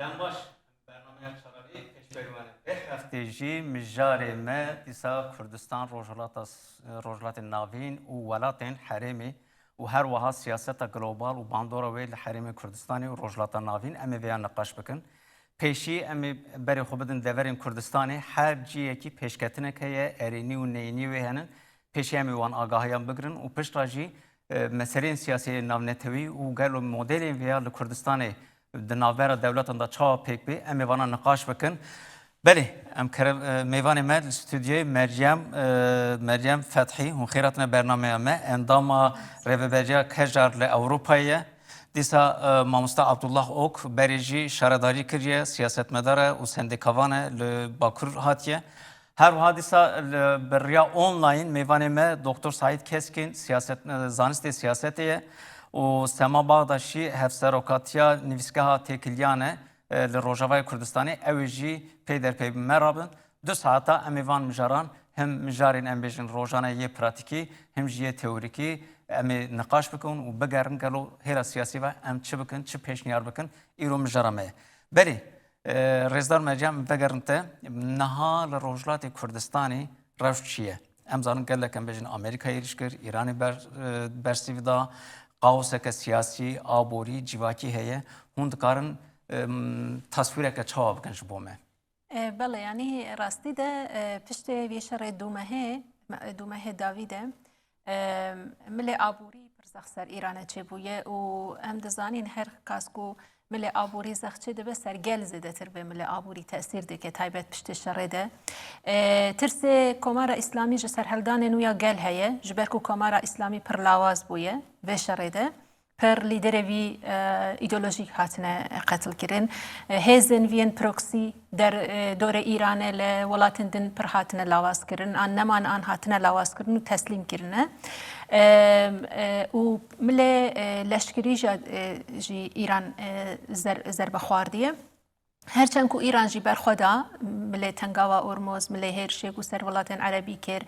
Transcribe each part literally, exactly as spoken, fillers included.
Dem baş, bernameya Çalarê pêşberî we ne. Vê heftê jî mijarê me dîsa Kurdistan, Rojhilata, Rojhilatê Navîn û welatên herêmê û her wiha siyaseta global û bandora wê li herêmê Kurdistanê û Rojhilata Navîn, em ê vêya niqaş bikin. Pêşî em ê berê xwe bidin deverên Kurdistanê, her ciyekî pêşketinek heye, erênî û neyînî wê henin. Pêşî em ê wan agahiyan bigirin û piştre jî, e, meseleyên siyasî yê navnetewî û gelo modelên vêya li Kurdistanê di navbera dewletan de çawa pêk bê, em ê vana niqaş bikin. Belê, em kerem, e, mêvanê me li stûdyoyê Meryem, e, Meryem Fethî, hûn xêr hatine bernameya me, endama Rêveberiya Kejar li Ewropayê ye. Dîsa, e, mamoste Abdullah Ok berê jî şaredarî kiriye, siyasetmedar e û sendîkavan e, li Bakur hatiye. Her wiha dîsa li, bi riya online mêvanê me Doktor Saîd Keskin, siyaset, e, zanistê siyasetê ye û Sema Bağdaşî, hevserokatiya Nivîsgeha Têkiliyan e, e, li Rojavayê Kurdistanê, ew ê jî pê derpê me rabin. Du saeta em ê van mijaran, him mijarên, em bêjin, rojane yê pratîkî, him jî yê teorîkî, em ê niqaş bikin û bigerin gelo hêla siyasî ve em çi bikin, çi pêşniyar bikin, îro mijara me ye. Belê, e, rêzdar Meryem, vegerin te, niha li Rojhilatê Kurdistanê rewş çi ye? Em zanin gelek, em bêjin, Amerîka êrîş kir, Îranê ber, e, bersîv da, kaoseke siyasî, aborî, civakî heye. Hûn dikarin, em, taswîreke çawa bikin ji bo me? E, belê, yanî rastî de, e, piştê vê şerê dûmehê, me-, dûmehê dawî de, e, milê aborî pir zext ser Îranê çêbûye û em dizanîn her kas ku milê aborî zext çêdibe, ser gel zêdetir vê milê aborî tesîr dike, taybet piştê şerê de. E, tirsê Komara Îslamî ji serhildanên wî ya gel heye, ji ber ku Komara Îslamî pir lawaz bûye vê şerê de. Pir lîderê vî, e, îdeolojîk hatine qetilkirin. E, hêzên vî yên proxy der, e, dorê Îranê li welatên din pir hatine lawazkirin. An neman an hatine lawazkirin û teslîm kirine. E, e, û milê, e, leşkerî jî, e, jî Îran, e, zer-, zerbe xwardiye. Her çend ku Îran jî berxwe da milê Tengawa Ormoz, milê hêrişê ku ser welatên erebî kir,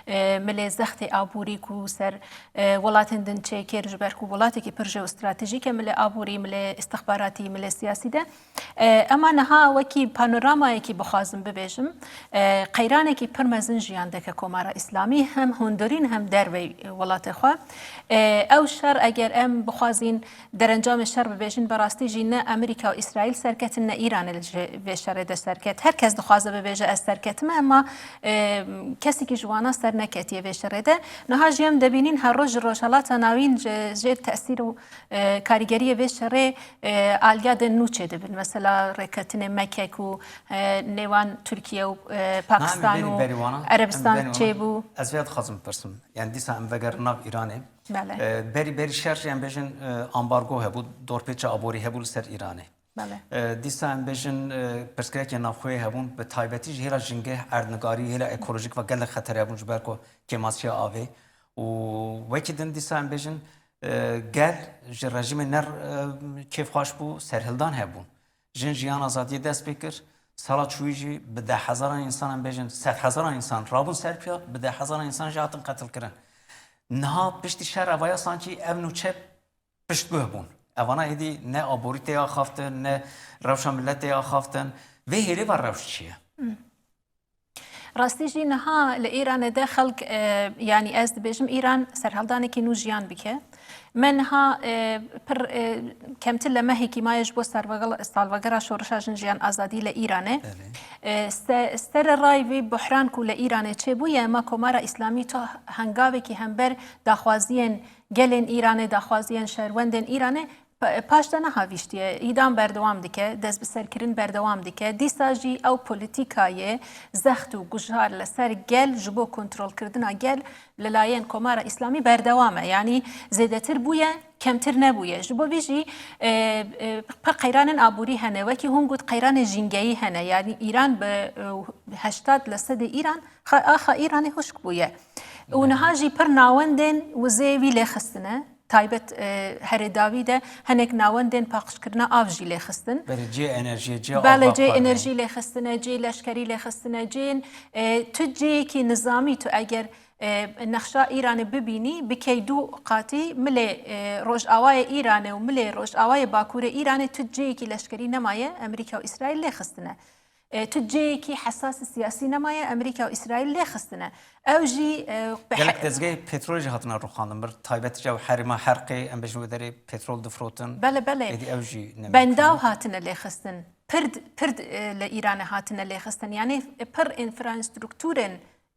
e, milê zextê aborî ku ser, e, welatên din çêkir, ji ber ku welatekî pir jeostratejîk e, milê aborî, milê istixbaratî, milê siyasî de. E, ema niha wekî panoramayekî bixwazim bibêjim, e, qeyranekî pir mezin jiyan dike Komara Îslamî, hem hundirîn hem dervey welatê xwe. E, ew şer eger em bixwazîn derencamê şer bibêjin, bi rastî jî ne Amerîka û Îsraîl serketin, ne Îranê li ji vê şerê de serket. Her kes dixwaze bibêje, ez serketime, ema, e, kesekî ji wana ser neketiye vê şerê de. Niha jî em dibînin her roj ji Rojhelata Navîn ji jêr tesîr û, e, karîgeriyê vê şerê, e, aliya din nû çêdibin. Mesela rêketinê Meke ku, e, nêwan Tirkiye û, e, Pakistan û Erebistan çêbû. Ez vê dixwazim bipirsim. Yani dîsa em vegerin nav Îranê. Belê. E, berî, berî şer jî em bêjin, e, ambargo hebû, dorpêça aborî hebû li ser Îranê. Belê. E, dîsa em bêjin, e, pirsgirêkên navxweyê hebûn, bi taybetî jî hêla jingeh, erdnigarî, hêla ekolojîk ve gelek xeter hebûn ji ber ku kêmasiya avê. Û wekî din dîsa em bêjin, e, gel ji rejîmê ne, e, kêfxweş bû, serhildan hebûn. Jin Jiyan Azadiyê dest pê kir. Sala çûyî jî bi dehhezaran însan, em bêjin sedhezaran însan rabûn ser piya, bi dehhezaran însan jî hatin qetilkirin. Niha piştî şer evaya sankî ev nûçe piştguh bûn. Evana êdî ne aborî tê axaftin, ne rewşa milet tê axaftin. Vê hêlê ve rewş çi ye? Rastî jî niha li Îranê de xelk, e, yanî ez dibêjim Îran serhildanekî nû jiyan bike. Me niha, e, pir, e, kemtir li mehekî maye ji bo servegel-, salvegera şoreşa jin jiyan azadî li Îranê. Belê. E, se-, serê rayî vî buhran ku li Îranê çêbûye, ma Komara Îslamî tu hengavekî hember daxwaziyên gelên Îranê, daxwaziyên şerwendên Îranê pa-, paş de nehavîştiye. Îdam berdewam dike, dest bi ser kirin berdewam dike. Dîsa jî ew polîtîkayê zext û gujar li ser gel, ji bo kontrolkirina gel li layên Komara Îslamî berdewam e. Yanî zêdetir bûye, kemtir nebûye. Ji bo vî jî, e, e, pir qeyranên aborî hene. Wekî hûn got qeyranê jîngeyî hene. Yanî Îran bi, e, heştad li sedê Îran, xa-, axa Îranê huşk bûye. Û niha jî pir nawendên wizê wî lê xistine. Taybet, e, herê dawî de hinek nawendên paqijkirina av jî lê xistin. Belê, cihê enerjiyê, cihê ava xwarinê. Belê, cihê enerjî lê xistine, cihê leşkerî lê xistine, cihên, e, tu cihekî nizamî tu eger e, nexşa Îranê bibînî, bikey du qatî milê, e, Rojawayê Îranê û milê Rojawayê Bakurê Îranê tu cihêkî leşkerî nemaye, Amerîka û Îsraîl lê xistine. E, tu cihêkî hesas siyasî nemaye, Amerîka û Îsraîl lê xistine. Ew jî, e, bi Gelek he- dezgehê petrolê jî hatine rûxandin, bir taybet ji ew herêma Herqê, em bêjin wê derê petrol difirotin. Bele, bele. Êdî ew jî ne Bendaw mimkun e. Hatine lê xistin. Pird, pird, e, li Îranê hatine lê xistin. Yanî, e, pir înfrastruktûrên,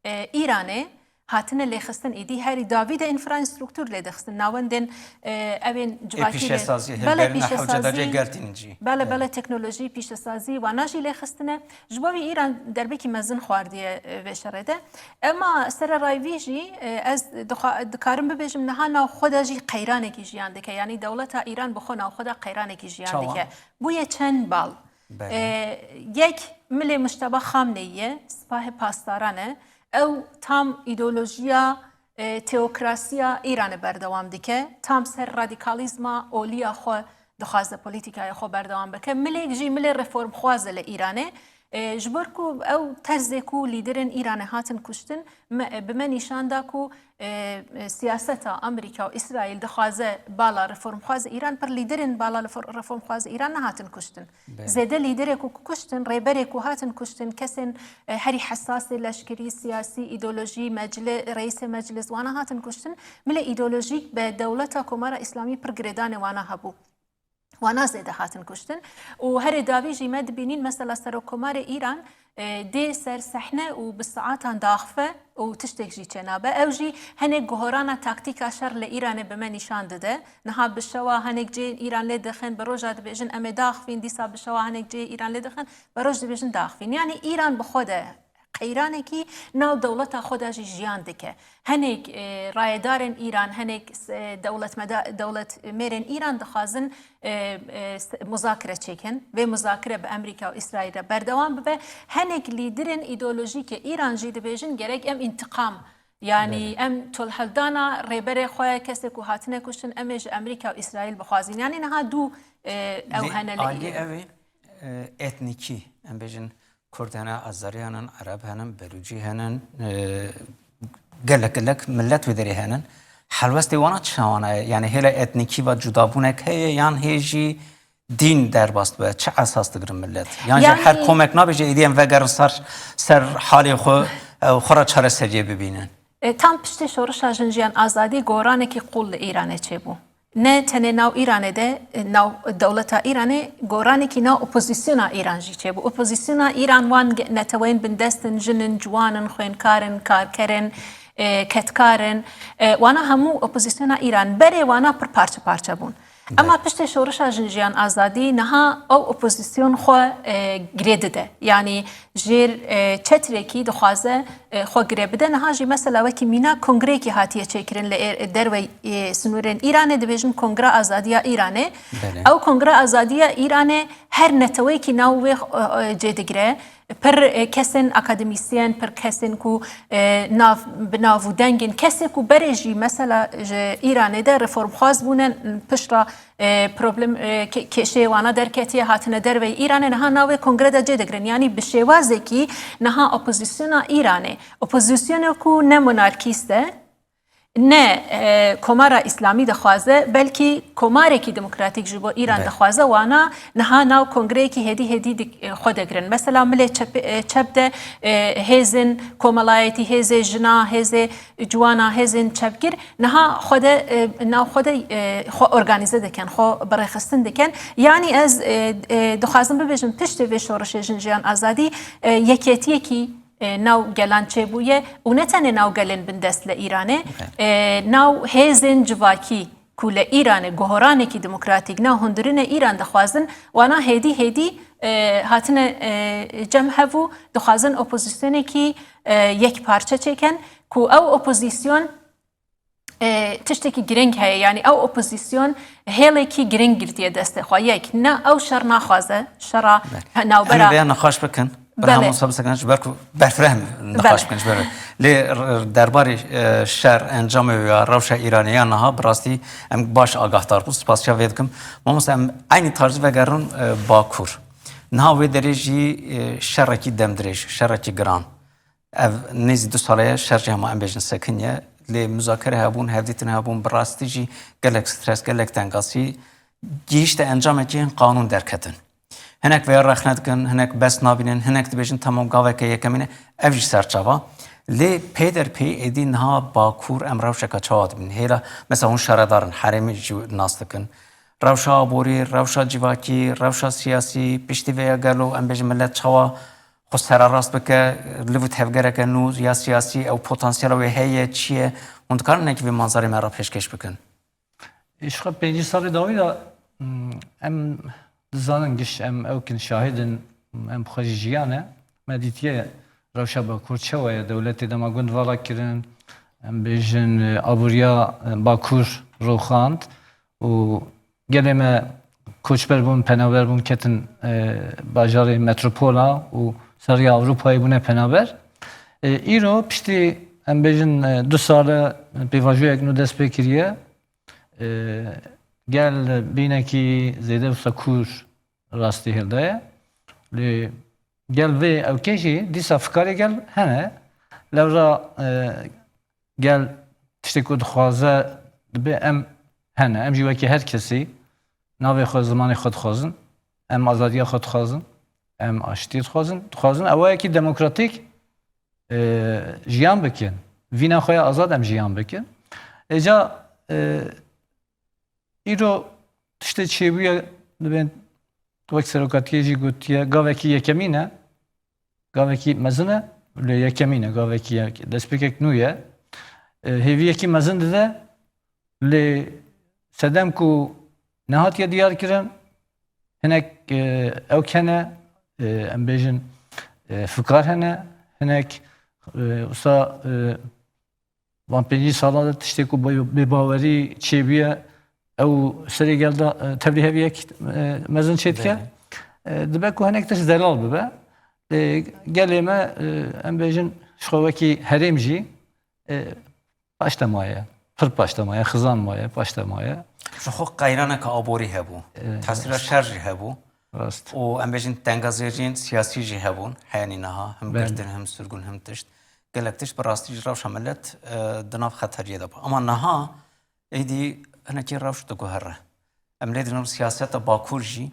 e, Îranê hatine lê xistin. Êdî herî dawî de înfrastruktûr lê dixistin. Navendên, e, evên Ê civakî lê. Pîşesazî, Bele hilberîna hewce da cê pîşesazî, geltînin cî. Bele, Bele. Bele teknolojî, pîşesazî, wana jî lê xistine. Ji bo vî Îran derbekî mezin xwardiye, e, vê şerê de. Ema sererayî vî jî, e, ez dixwa-, dikarim bibêjim niha nav xwe de jî qeyranekî jiyan dike. Yanî dewleta Îran bi xwe nav xwe de qeyranekî jiyan Çawa? Dike. Bûye çend bal. Belê. E, yek milê Mujteba Xamneyî ye, sipahê pasdaran e. Ew tam îdeolojiya, e, teokrasiya Îranê berdewam dike. Tam ser radîkalîzma olî ya xwe dixwaze polîtîkaya xwe berdewam bike. Milêk jî milê reformxwaz e li Îranê. E, ji ber ku ew terzê ku lîderên Îranê hatin kuştin, me, bi me nîşan da ku, e, e, siyaseta Amerîka û Îsraîl dixwaze bala reformxwaz Îran, pir lîderên bala lefor-, reformxwaz Îran nehatin kuştin. Belê. Zêde lîderê ku kuştin, rêberê ku hatin kuştin, kesên, e, herî hesasê leşkerî, siyasî, îdeolojî, mecli-, reîsê meclis, wana hatin kuştin. Milê îdeolojîk bi dewleta Komara Îslamî pir girêdanê wana hebû. Wana zêde hatin kuştin. Û herê dawî jî me dibînîn, mesela Serokkomarê Îran, e, dê ser sehne û bi saetan diaxife û tiştek jî çênabe. Ew jî hinek guhorana taktîka şer li Îranê bi me nîşan dide. Niha bi şewa hinek cihên Îran lê dixin, bi roja dibêjin em ê diaxivîn, dîsa bi şewa hinek cihê Îran lê dixin, bi roj dibêjin diaxivîn. Yanî Îran bi xwe de qeyranekî nav dewleta xwe de jî jiyan dike. Hinek, e, rayedarên Îran, hinek, e, dewletmeda-, dewletmêrên Îran dixwazin, e, e, s-, muzakere çêkin. Vê muzakere bi Amerîka û Îsraîl re berdewam bibe. Hinek lîderên îdeolojîk ê Îran jî dibêjin gerek em întiqam, yanî Belê. Em tolheldana rêberê xwe, kesê ku hatine kuştin, em ê ji Amerîka û Îsraîl bixwazin. Yanî niha du, e, ew Lê hene li aliyê Îran. Ew ê, e, etnîkî, em bêjin, Kurd hene, Azerî henin, Ereb henin, Belûcî henin, e, gelek gelek millet wê derê henin. Helwestê wana çi wana ye? Yani hêla etnîkî ve cudabûnek heye yan hê jî dîn derbas dibe? Çi esas digirin millet? Yan jî Yani her komek nabêje êdî em vegerin ser, ser halê xwe, e, xwe re çareseriyê bibînin? E, tam piştê şorişa Jin Jiyan Azadî goranekî qûl li Îranê çêbû. Ne tenê nav Îranê de, nav dewleta Îranê, goranekî nav opozisyona Îran jî çêbû. Opozisyona Îran wan ge-, neteweyên bindest in, jin in, ciwan in, xwênkar in, karker in, e, kedkar in. E, wana hemû opozisyona Îran. Berê wana pir parçe parçe bûn. Ema piştê şorişa Jin Jiyan Azadî niha ew opozisyon xwe, e, girê dide. Yanî jêr, e, çetrekî dixwaze e, xwe girê bide. Niha jî mesela wekî mîna kongreyekî hatiye çêkirin li êr-, dervey, e, sinûrên Îranê, dibêjin Kongra Azadiya Îranê. Belê. Ew Kongra Azadiya Îranê her neteweyekî nav wê, e, e, cê digire. Pir, e, kesên akademîsyen, pir kesên ku, e, nav, bi nav û deng in, kesê ku berê jî mesela ji Îranê de reformxwaz bûne, piştra e, problem, e, ke-, kêşeyê wana derketiye, hatine derveyî Îranê, niha navê kongre de cê digirin. Yanî bi şêwazekî niha opozisyona Îranê, opozisyonek ku ne monarkîst e, ne, e, Komara Îslamî dixwaze, belkî komarekî demokratîk ji bo Îran Be. Dixwaze, wana niha nav kongreyekî hêdî hêdî dik-, e, xwe digirin. Mesela milê çep, e, çep de, e, hêzên komelayetî, hêzê jina, hêzê ciwana, hêzên çepgir, niha xwe de, e, nav xwe de, e, xwe organîze dikin, xwe bi rêxistin dikin. Yanî ez, e, e, dixwazim bibêjim, piştê vê şorişê Jin Jiyan Azadî, e, yekêtiyekî, e, nav gelan çêbûye û ne tenê nav gelên bindest li Îranê, Evet. e, nav hêzên civakî ku li Îranê guhoranekî demokratîk, nav hundirine Îran dixwazin, wana hêdî hêdî, e, hatine, e, cem hev û dixwazin opozisyonekî, e, yekparçe çêkin ku ew opozisyon, e, tiştekî giring heye, yanî ew opozisyon hêlekî giring girtiye destê xwe. Yek, ne ew şer naxwaze, şera Be. Navbera Em ê vêya nîqaş bikin. Bira Belê. Mamosta bisekin, ji ber ku berfireh em nîqaş Belê. Bikin ji ber. Lê r-, derbarê, e, şer, encamê ya rewşa Îranê ya niha bi rastî em baş agahdar bûn. Spasiya vê dikim. Mamosta em eynî tarzî vegerin, e, Bakur. Niha wê derê jî, e, şerekî demdirêj, şerekî giran. Ev nêzî du sale ye, şer jî hema em bêjin sekiniye. Lê muzakere hebûn, hevdîtin hebûn, bi rastî jî gelek stres, gelek tengasî, gihîşte encamekî hin qanûn derketin. Hinek vêya rexne dikin, hinek bes nabînin, hinek dibêjin, temam, gaveke yekemîn e, ev jî serçava. Lê pêderpê êdî niha Bakur em rewşeke çawa dibînin? Hêla, mesela hûn şaredar in, herêmî jî nas dikin. Rewşa aborî, rewşa civakî, rewşa siyasî, piştî vêya gelo em bêjin millet çawa xwe sererast bike, liv û tevgereke nû ya siyasî, ew potansiyela wê heye, çi ye? Hûn dikarin hinekî vê manzarê me re pêşkêş bikin? Ji xwe pêncî salê dawî de, hmm, em dizanin giş em ew kin şahid in, em bi xwe jî jiyan e. Me dîtiye rewşa Bakur çawa ye, dewletê dema gund vala kirin, em bêjin, e, aboriya, e, Bakur roxand û gelê me koçber bûn, penaber bûn, ketin, e, bajarê metropola û seriya Ewropayê bûne penaber. E, îro piştî, em bêjin, e, du sale pêvajoyek nû dest pê kiriye. E, gel bînekî zêde wisa kûr rastî hildaye. Lê gel vê ewkê jî dîsa fikarê gel hene. Lewra, e, gel tiştê ku dixwaze dibe em hene. Em jî wekî her kesî navê xwe, zimanê xwe dixwazin. Em azadiya xwe dixwazin. Em aştiyê dixwazin. Dixwazin ewayekî demokratîk, e, jiyan bikin. Vîna xwe ya azad em jiyan bikin. Êca, e, îro tiştê çêbûye dibên wek serokatiyê jî gotiye, gavekî yekemîn e, gavekî mezin e, lê yekemîn e, gavekî yek-, destpêkek nû ye. E, hêviyekî mezin dide, lê sedem ku nehatiye diyar kirin, hinek, e, ewk hene, e, em bêjin, e, fikar hene, hinek, e, wisa, e, van pêncî sala de tiştê ku bê-, bêbawerî çêbûye, ew serê gel de, e, tevlî heviyek, e, mezin çêdike. Belê. E, dibe ku hinek tişt zelal bibe. Lê gelê me, e, em bêjin, ji xwe wekî herêm jî, e, paşte maye, pir paşte maye, xizan maye, paşte maye. Ji xwe qeyraneke aborî hebû, E, tesîra rast. şer jî hebû. Rast. Û em bêjin tengazêriyên siyasî jî hebûn, heyanî niha, him Belê. girtin, him sirgûn, him tişt. Gelek tişt bi rastî jî rewşa millet, e, di nav xeteriyê de bû. Ama niha êdî hinekî rewş diguhere. Em lê dînin siyaseta Bakur jî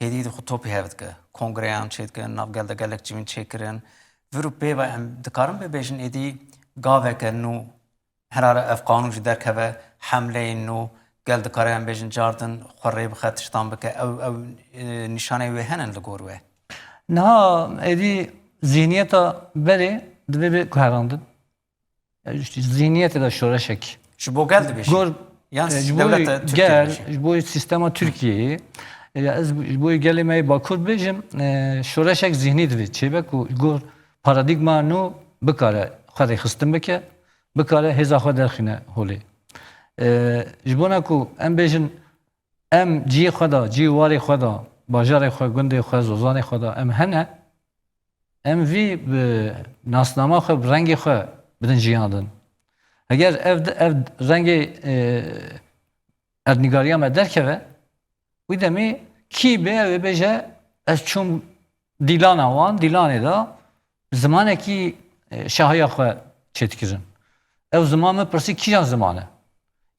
hêdî di xwe topî hev dike. Kongreyan çêdikin, nav gel de gelek civîn çêkirin. Vir û pê ve em dikarin bibêjin êdî gaveke nû herare ev qanûn jî derkeve, hemleyên nû, gel dikare em bêjin cardin xwe rê bixe, tiştan bike. Ew, ew, e, nîşaneyê wê hene li gor we? Niha êdî zihniyeta berê divê bê guherandin. E, işte zihniyetê de şoreşek. Ji bo gel dibêjî? Gor, Yan e, ji bo dewleta Tirkiyê gel, dibêjî? Ji bo sîstema Tirkiyeyê, e, ya ez ji bo gelê me yê Bakur bêjim, e, şoreşek zihnî divê çêbe ku ji gor paradîgma nû bikare xwe rêxistin bike, bikare hêza xwe derxîne holê. E, ji bona ku em bêjin, em cihê xwe de, cihê warê xwe de, bajarê xwe, gundê xwe, zozanê xwe de em hene, em vî bi nasnama xwe, bi rengê xwe bidin jiyandin. Heger ev, ev rengê, e, erdnîgariya me derkeve, wî demê kî bê ew ê bêje, ez çûm dîlana wan, dîlanê de zimanekî, e, şahiya xwe çêdikirin. Ew ziman min pirsî kîjan ziman e?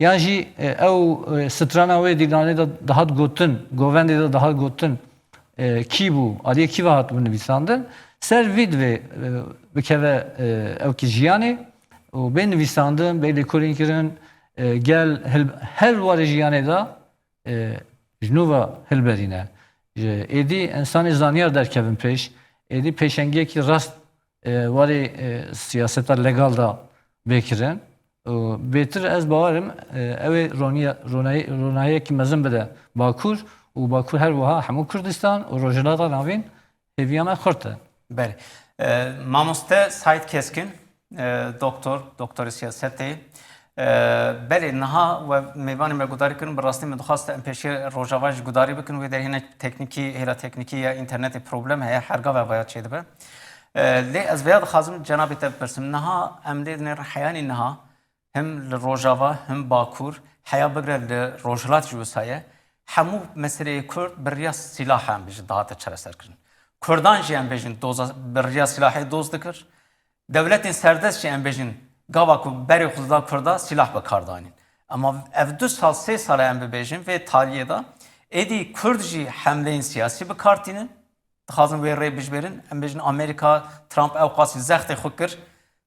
Yan jî, e, ew, e, strana wê dîlanê de dihat gotin, govendê de dihat gotin, e, kî bû, aliyê kî ve hatibû nivîsandin? Ser vî divê, e, bikeve, e, ewkî jiyanê û bê nivîsandin, bê lêkolînkirin, e, gel hil-, her warê jiyanê de, e, ji nû ve hilberîne. Ji êdî insanê zanyar derkevin pêş, êdî pêşengiyekî rast, e, warê, e, siyaseta legal de bê kirin. Û bêtir ez bawer im, e, ew ê roniye-, ronayî-, ronahiyekî mezin bide Bakur û Bakur her wiha hemû Kurdistan û Rojhilata Navîn hêviya me xurt e. Belê. E, mamoste Saîd Keskin, e, doktor, doktorê siyasetê. E, belê, niha we mêvanê me gudarî kirin, bi rastî min dixwast em pêşiya Rojava jî gudarî bikin, wê derê hinek teknîkî, hêla teknîkî ya înternetê problem heye, her gav ev vaya çêdibe. E, lê ez vêya dixwazim cenabê te bipirsim, niha em lê dinêrin heyanî niha, him li Rojava, him Bakur, heya bigre li Rojhilat jî wisa ye. Hemû meseleyê Kurd bi riya sîlaha, em bêjin, dihate çareserkirin. Kurdan jî, em bêjin, doza, bi riya sîlahê doz dikir. Dewletên serdest jî em bêjin gava ku berê xwe dida Kurda sîlah bi kar danîn. Ama ev du sal, sê sal e em bibêjin vê taliyê de êdî Kurd jî hemleyên siyasî bi kar tînin. Dixwazin wê rê bijbêrin. Em bêjin Amerîka, Trump ew qasî zextê xwe kir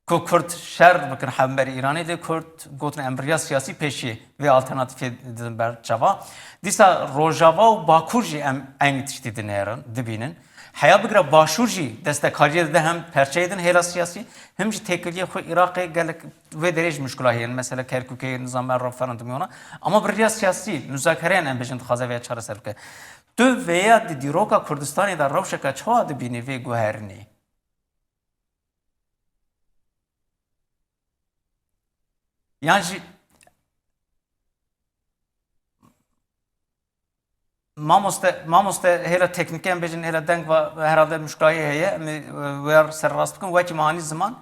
ku Kurd şer bikin hemberî Îranê, lê Kurd gotin em riya siyasî pêşiyê vê alternatîfê didin ber çava. Dîsa Rojava û Bakur jî em eynî tiştî dinêrin, dibînin. Heya bigire Başûr jî destekariyê dide hem perçeyê din hêla siyasî, hem jî têkiliyê xwe Iraqê gelek wê derê ji muşkila heye. Mesela Kerkûkê, nizam me referandum yana. Ama bi riya siyasî, muzakereyan em bêjin dixwaze vêya çareser bike. Tu vêya di dîroka Kurdistanê de rewşeke çawa dibînî vê guherinê? Yan jî mamoste, mamoste hêla teknîke em bêjin, hêla deng ve herhalde muşkayê heye, em ê, e, wer serrast bikin. Wekî me anî ziman,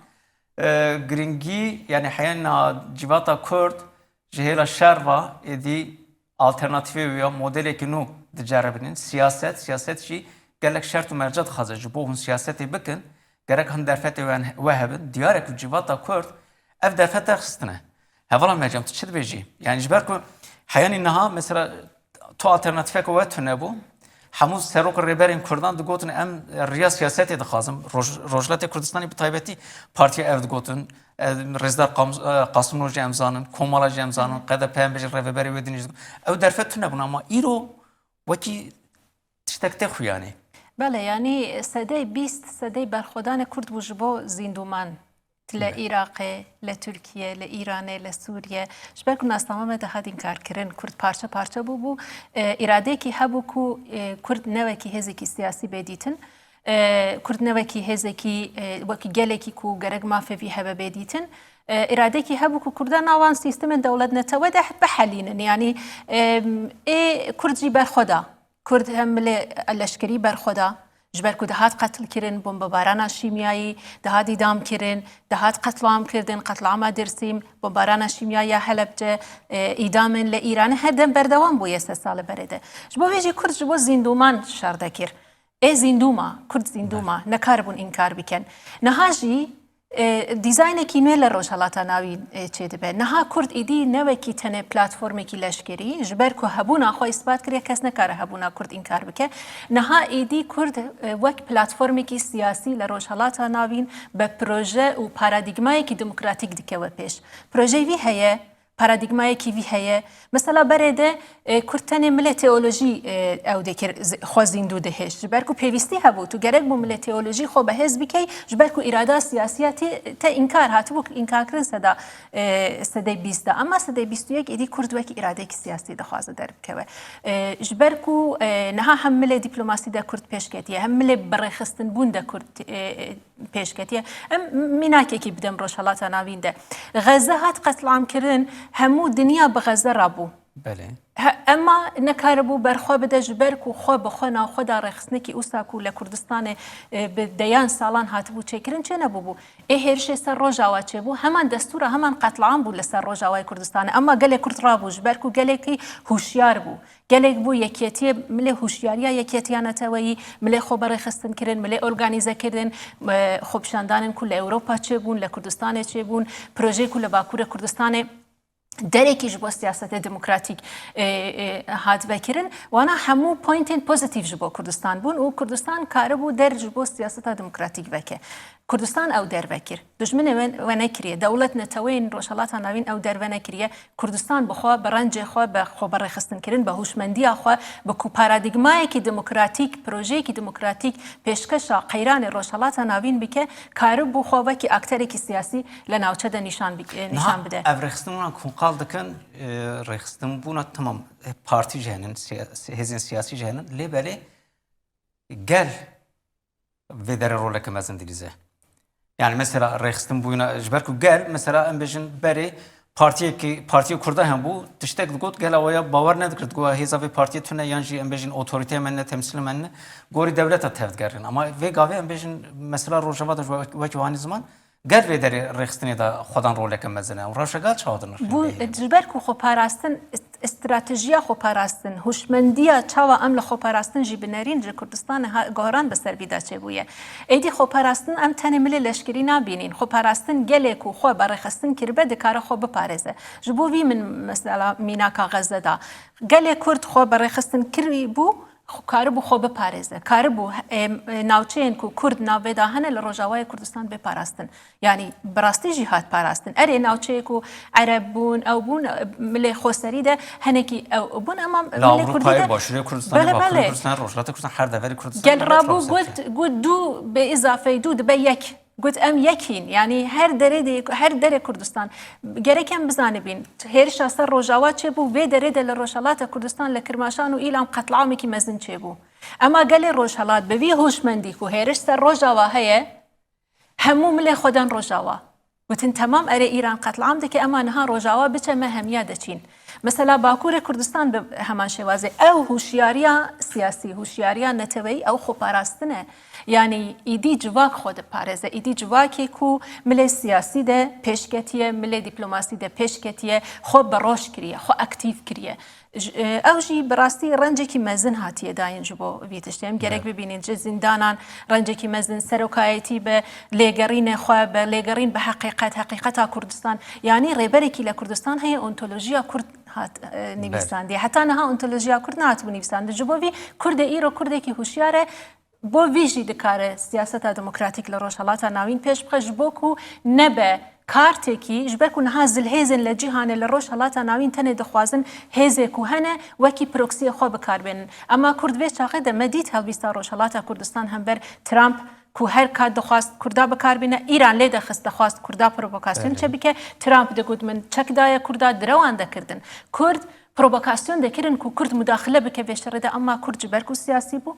e, giringî, yani heya niha civata Kurd ji hêla şer ve êdî alternatîfê wî ya modelekî nû diceribînin. Siyaset, siyaset jî gelek şert û merca dixwaze ji bo hûn siyasetê bikin. Gerek hin derfetê we, we hebin. Diyar e ku civata Kurd ev derfet derxistine. Hevala Mercan, tu çi dibêjî? Yani ji ber ku heyanî niha mesela tu alternatîfeke we tune bû. Hemû serok û rêberên Kurdan digotin em riya siyasetê dixwazin. Roj-, Rojhilatê Kurdistanê bi taybetî partiya ev digotin. Em, Rêzdar Qam-, e, Qasimlo jî em zanin, Komala jî em zanin, H D P em bêjin rêveberê wê din jî digotin. Ew derfet tune bûn ama îro wekî tiştek tê xuyanê. Belê, yanî sedey bîst, sedey berxwedanê Kurd bû ji bo zîndoman. Li Belê. Iraqê, li Tirkiye, li Îranê, li Sûriye. Ji ber ku nasname me de hat înkarkirin, Kurd parçe parçe bûbû. E, îradeyekî hebû ku, e, Kurd ne wekî hêzekî siyasî bê dîtin. E, Kurd ne wekî hêzekî, e, wekî gelekî ku gerek mafê vî hebe bê dîtin. E, îradeyekî hebû ku Kurdan navan sîstemên dewletnetewe de bihelînin. Yanî, e, ê Kurd jî berxwe da. Kurd hem milê leşkerî berxwe da, ji ber ku dihat qetilkirin, bombebarana şîmyayî, dihat îdamkirin, dihat qetlam kirdin, qetlama Dêrsîm, bombebarana şîmyayî ya Helebce, e, îdamên li Îranê her dem berdewam bûye sed salê berê de. Ji bo vê jî Kurd ji bo zîndoman şer dekir. Ê zîndûma, Kurd zîndûma, Belê. Nekaribûn înkar bikin. Niha jî E, dîzaynekî nû li Rojhelata Navîn, e, çêdibe. Niha Kurd êdî ne wekî tenê platformekî leşkerî, ji ber ku hebûna xwe îspat kiriye, kes nekare hebûna Kurd înkar bike. Niha êdî Kurd, e, wek platformekî siyasî li Rojhelata Navîn bi proje û paradîgmayekî demokratîk dikeve pêş. Projeyê vî heye, Paradîgmayekî vî heye. Mesela berê de, e, Kurd tenê milê teolojî, e, ew dikir, z-, xwe zîndû dihêşt. Ji ber ku pêwîstî hebû, tu gerek bû milê teolojî xwe bi hêz bikey, ji ber ku îrada siyasî ya te, te înkar hatibû, înkarkirin seda, e, sedey bîst de. Ama sedey bîst û yek êdî Kurd wekî îradeyekî siyasî dixwaze derbikeve. E, ji ber ku, e, niha hem milê dîplomasî de Kurd pêş ketiye, hem milê birêxistinbûn de Kurd, e, e, pêş ketiye. Em mînakekî bidem Rojhelata Navîn de. Xeze hat qetlamkirin, hemû dinya bi Xeze re bû. Belê. He, ema nekaribû berxwe bide ji ber ku xwe bi xwe navxwe da rêxistinekî wisa ku li Kurdistanê, e, bi deyan salan hatibû çêkirin çênebûbû. Ê hêrişê ser Rojawa çêbû, heman destûra, heman qetlam bû li ser Rojawayê Kurdistanê. Ema gelê Kurd rabû ji ber ku gelekî hûşyar bû. Gelek bû yekîtiyê, milê hûşyariya yekîtiya neteweyî, milê xwe berêxistin kirin, milê organîze kirin, e, xwepişandanên ku li Ewropa çêbûn, li Kurdistanê çêbûn, projeyê ku li Bakurê Kurdistanê derekî ji bo siyaseta demokratîk, e, e, hat vekirin. Wana hemû pointên pozîtîf ji bo Kurdistan bûn û Kurdistan karibû der ji bo siyaseta demokratîk veke. Kurdistan ew der vekir. Dijminê we, we nekiriye. Dewlet neteweyên Rojhelata Navîn ew der venekiriye. Kurdistan bi xwe, bi rencê xwe, bi xwe berêxistinkirin, bi hûşmendiya xwe, bi ku paradîgmayekî demokratîk, projeyekî demokratîk pêşkeşa qeyranê Rojhelata Navîn bike, karibû xwe wekî akterekî siyasî li navçe de nîşan bi-, e, nîşan bide. Niha ev rêxistin wan ku qal dikin, e, rêxistinbûna temam, e, partî jî henin, siya-, hêzên siyasî jî henin, lê belê gel vê derê roleke mezin dilîze. Yani mesela rêxistin bûyîna, ji ber ku gel, mesela em bêjin berê partiyekî, partiyê Kurda hem bû, tiştek digot, gela we ya bawer nedikir, digot hêza vê partiyê tune yan jî em bêjin otorîteya me ne, temsîla me ne, gorî dewleta tevdigerin. Ama vê gavê em bêjin mesela Rojava de ji we-, wekî wanî ziman, gel vê derê rêxistinê de xwedan roleke mezin e. Rewşa gel çawa dinirxîn Bû, vê yê? Ji ber ku xwe parastin, stratejiya xweparastin, hûşmendiya çawa em li xweparastin jî binerîn, ji Kurdistanê ha-, goran bi ser vî de çêbûye. Êdî xweparastin em tenê milê leşkerî nabînîn. Xweparastin gelê ku xwe berêxistin kiribe, dikare xwe biparêze. Ji bo vî min mesela mînaka Xezze da. Gelê Kurd xwe berêxistin kirî bû, xwe karibû xwe biparêze. Karibû, e, e, navçeyên ku Kurd navê de hene li Rojavayê Kurdistan bê parastin. Yanî bi rastî jî hat parastin. Erê, navçeyê ku Ereb bûn, ew bûn, milê xweserî de hinekî ew bûn, ema Li milê Kurdî Ewropayê, de Başûrê Kurdistanê, Belê, Bakurê belê. Kurdistanê, Rojhilata Kurdistan, her deverê Kurdistanê Gel hemî rabû travsê got, got du bê îzafeyê du dibe yek. Got em yek în. Yanî her derê de, her derê Kurdistan. Gerek em bizanibîn, hêrişa ser Rojava çêbû, vê derê de li Rojhelata Kurdistan, li Kirmaşan û Îlam qetliamekî mezin çêbû. Ema gelê Rojhelat bi vî hûşmendî ku hêriş ser Rojava heye, hemû milê xwe dan Rojava. Gotin, temam, erê, Îran qetliam dike, ema niha Rojava biçe, me hemiya deçîn. Mesela Bakurê Kurdistan bi heman şêwazê. Ew hûşyariya siyasî, hûşyariya neteweyî, ew xweparastin e. Yanî îdî civak xwe diparêze. Îdî civakê ku milê siyasî de pêş ketiye, milê dîplomasî de pêş ketiye, xwe bi roj kiriye, xwe aktîf kiriye. J-, e, ew jî bi rastî rencekî mezin hatiye dayîn ji bo vî tiştê. Em gerek Evet. bibînin ji zîndanan rencekî mezin, serokayetî bi lêgerînê xwe, bi lêgerîn bi heqîqet, heqîqeta Kurdistan. Yanî rêberekî li Kurdistan heye, ontolojiya Kurd hat, e, Belê. nivîsandiye. Heta niha ontolojiya Kurd nehatibû nivîsandin. Ji bo vî Kurdê îro Kurdekî huşyar e, Bo vî jî dikare siyaseta demokratîk li Rojhelata Navîn pêş bixe, ji bo ku nebe kartekî, ji ber ku niha zilhêzên li cîhanê li Rojhelata Navîn tenê dixwazin hêzê ku hene wekî proksiyê xwe bikar bênin. Ema Kurd vê çaxê de me dît helwîsta Rojhelata Kurdistan hember Trump ku her kat dixwast Kurda bikar bîne, Îran lê dexist dixwast Kurda provokasyon Belê. çêbike. Trump digot, min çek daye Kurda, direwan de kirdin. Kurd provokasyon de kirin ku Kurd mudaxile bike vê şerê de, ema Kurd ji ber ku siyasî bû,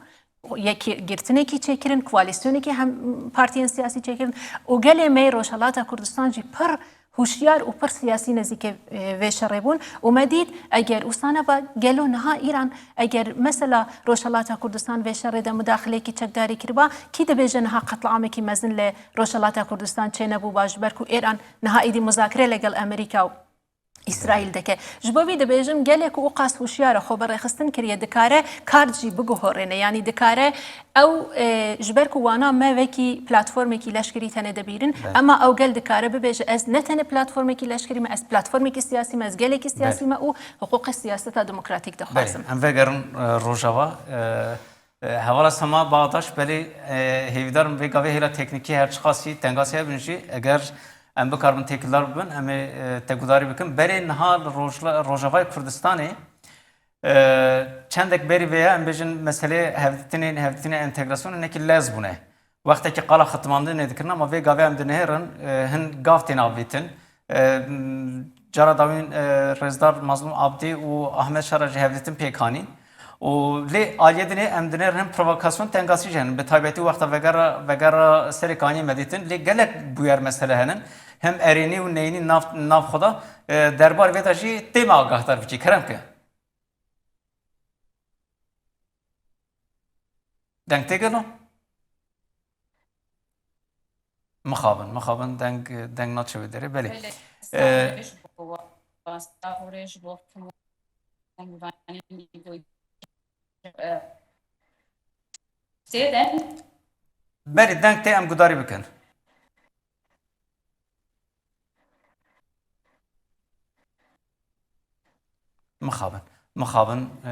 yekî-, girtinekî çêkirin, koalîsyonekî hem partiyên siyasî çêkirin û gelê me yê Rojhelata Kurdistan jî pir huşyar û pir siyasî nêzîkê, e, vê şerê bûn û me dît, eger wisa neba, gelo niha Îran, eger mesela Rojhelata Kurdistan vê şerê de mudaxileyekî çekdarî kiriba, kî dibêje niha qetliamekî mezin li Rojhelata Kurdistan çênebûba, ji ber ku Îran niha êdî muzakere legel Amerîka û Îsraîl dike. Ji bo vî dibêjim, gelê ku û qas huşyar e, xwe bi rêxistin kiriye, dikare kar jî biguhorêne. Yanî dikare ew, e, ji ber ku wana me wekî platformekî leşkerî tenê dibîrin, Evet. ema ew gel dikare bibêje, ez ne tenê platformekî leşkerî me, ez platformekî siyasî me, ez gelekî siyasî Belê. me û hiqûqê siyaseta demokratîk Belê, dixwazim. em vegerin, e, Rojava, e, E, hevala Sema Bağdaş, belê, e, hêvîdar im vê gavê hêla teknîkî her çiqasî tengasî hebin jî, eger em bikaribin têkildar bibin, em ê, e, te gudarî bikin. Berê niha li Rojla-, Rojavayê Kurdistanê, e, çendek berî vê ye, em bêjin meseleyê hevdîtinê, hevdîtinê entegrasyonê hinekî lez bûne. Wextekî qala xitmandinê dikirin, ama vê gavê em dinihêrin, e, hin gav tên avêtin. E, m, cara dawîn, e, Rêzdar Mazlûm Abdî û Ahmet Şara jî hevdîtin pêk anîn. Û lê aliyê dinê em dinêrin hin provokasyon tengasî jî henin. Bi taybetî wexta vegera, vegera Serêkaniyê me dîtin. Lê gelek bûyer mesele henin. Hem erênî û neyînî nav, nav xwe de, e, derbarê vê de jî tê me agahdar bikî. Kerem ke. Deng tê gelo? Mixabin, mixabin deng, deng naçe wê derê. Belê. Belê. Ee, Sağ ol, ji bo wasta û rê ji bo hemû dengvanên î goy-, e, tê de. Belê, deng tê, em gudarî bikin. Mixabin. Mixabin, e,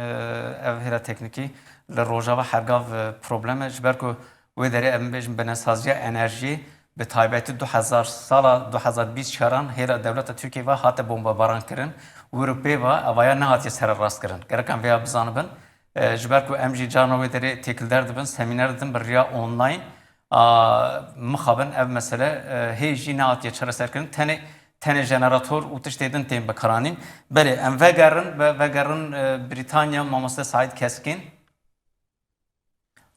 ev hêla teknîkî li Rojava hergav, e, problem e. Ji ber ku wê derê em bêjin binesaziya enerjiyê, bi taybetî du hezar, sala du hezar bîst çaran hêla dewleta Tirkiyê ve hate bombebaran kirin. Wir û pê ve evaya nehatiye sererastkirin. Gerek em vêya bizanibin. E, ji ber ku em jî carna wê derê têkilder dibin, semîner didin bi riya online. A, mixabin ev mesele, e, hê jî nehatiye çareserkirin. Tenê, tenê jenerator û tiştê din tên bikaranîn. Belê, em vegerin, ve-, vegerin, e, Brîtanya, mamoste Saîd Keskîn.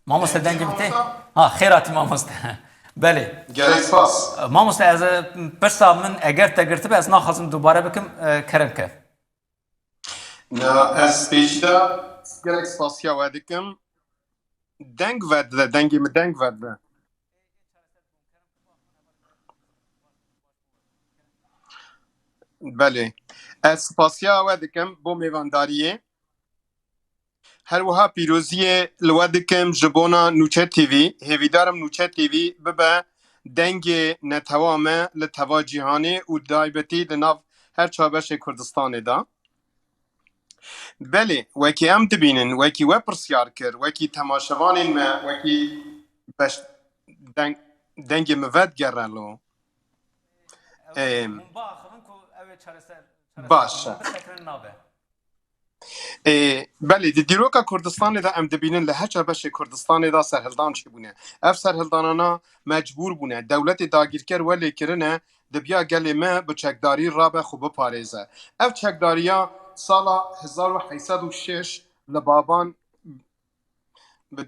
Mamoste, dengê min tê? Ha, xêr hatî mamoste. Belê. Gelek spas. Mamoste, ez, e, pirsa min eger te girtibe, ez naxwazim dubare bikim, e, kerem ke. Na, ez pêşî de gelek spasiya we dikim. Deng vedide, dengê min deng vedide. Belê. Ez spasiya we dikim bo mêvandariyê. Her wiha pîroziyê li we dikim ji bona Nûçe T V. Hêvîdarim Nûçe T V bibe dengê netewa me li teva cîhanê û taybetî li nav her çar beşê Kurdistanê de. Belê, wekî em dibînin, wekî we pirsyar kir, wekî temaşevanên me, wekî beş, deng, dengê min vedigerelo. Ê, hûn biaxivin ku ew ê çareser, çareser baş e. Bisekirin nabe. Ê, belê, di dîroka Kurdistanê de em dibînin li her çar beşê Kurdistanê de serhildan çêbûne. Ev serhildanana mecbûr bûne. Dewletê dagîrker welê kirine, dibiya gelê me bi çekdarî rabe xwe biparêze. Ev çekdariya sala hezar û heyt sed û şeş li Baban bi,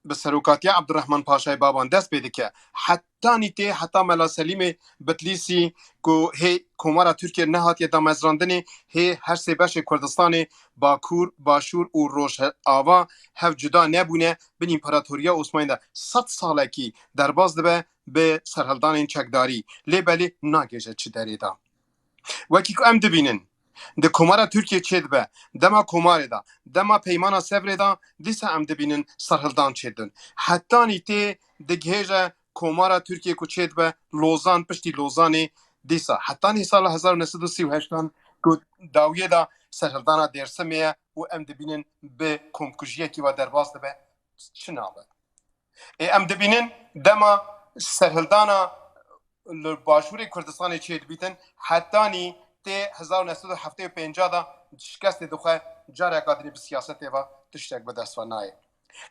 bi serokatiya Abdurrahman Paşayê Baban dest pê dike. Hetanî tê heta Mela Selîmê Bitlîsî ku hê Komara Tirkiye nehatiye damezrandinê, hê her sê beşê Kurdistanê Bakur, Başûr û Rojava hev cuda nebûne, bin împaratoriya Osmanî de sed salekî derbas dibe bi serhildanên çekdarî. Lê belê nagêje çi derê de. Wekî ku em dibînin, di Komara Tirkiye çêdibe, dema Komarê de, dema Peymana Sevrê de, dîsa em dibînin serhildan çêdin. Hetanî tê digihêje Komara Tirkiye ku çêdibe Lozan, piştî Lozanê dîsa. Hetanî sala hezar û neh sed û sî û heştan ku dawiyê de serhildana Dêrsimê ye û em dibînin bi komkujiyekî ve derbas dibe. Çi nabe? Ê, em dibînin dema serhildana li Başûrê Kurdistanê çêdibîtin, hetanî tê hezar û neh sed û heftê û pênc de şikestê dixwe, careka dinê bi siyasetê ve tiştek bi dest ve nayê.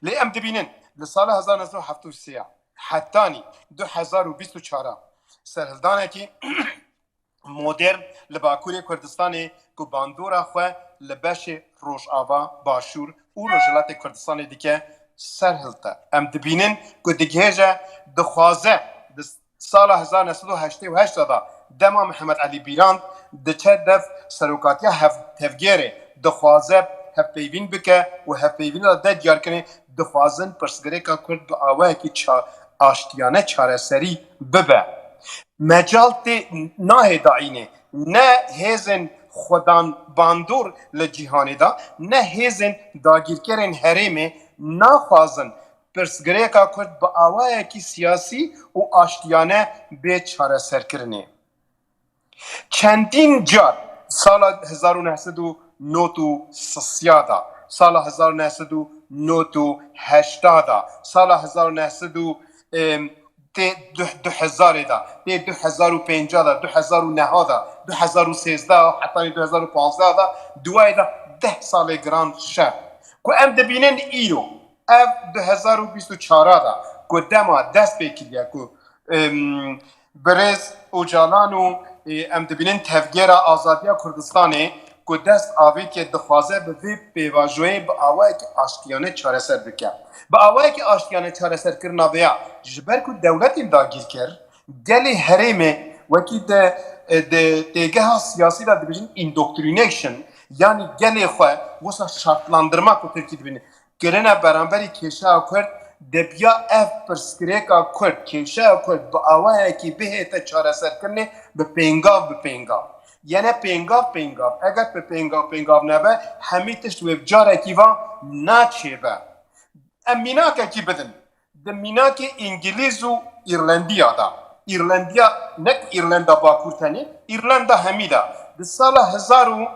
Lê em dibînin li sala hezar neh sed û heftê û sê hetanî du hezar û bîst û çar serhildanekî modern li Bakurê Kurdistanê ku bandora xwe li beşê Rojava, Başûr û Rojhilatê Kurdistanê dike serhilte. Em dibînin ku digihêje, dixwaze di sala hezar neh sed û heştê û heşt de dema Mihemed Elî Bîrand diçe dev serokatiya hev-, tevgêrê, dixwaze hevpeyvîn bike û hevpeyvîna de diyarkirinê dixwazin pirsgirêka Kurd bi awayekî ça-, aştiyane çareserî bibe. Mecal tê nahê dayînê. Ne hêzên xwedan bandor li cîhanê de, ne hêzên dagîrkerên herêmê naxwazin pirsgirêka Kurd bi awayekî siyasî û aştiyane bê çareserkirinê. Çendîn car sala hezar û neh sed û nod û sisiya de, sala hezar û neh sed û nod û heşta de, sala hezar û neh sed û, em, tê du, du hezarê de, tê du hezar û pênca de, du hezar û neha de, du hezar û sêzdeh hetanî du hezar û panzdeh de, duwayê de deh salê giran şer. Ku em dibînin îro, ev du hezar û bîst û çar de ku dema dest pê kiriye ku, em, Birêz Ocalan û, e, em dibînin Tevgera Azadiya Kurdistanê ku dest avêtiye dixwaze bi vê pêvajoyê bi awayekî aştiyane çareser bike. Bi awayekî aştiyane çareserkirina vêya, ji ber ku dewletên dagîrker gelê herêmê wekî di, e, di têgeha siyasî de dibêjin indoctrination, yanî gelê xwe wisa şartlandırma ku Tirkî dibînin, kirine beramberî kêşeya Kurd, debiya ev pirsgirêka Kurd, kêşeya Kurd bi awayekî bihête çareserkirinê bi pêngav bi pêngav. Yene pêngav pêngav, eger bi pêngav pêngav nebe, hemî tişt wê bi carekî ve naçêbe. Em mînakekî bidin. Di mînakê Îngilîz û Îrlendiya de, Îrlendiya ne ku Îrlenda Bakur tenê, Îrlenda hemî de, di sala hezar û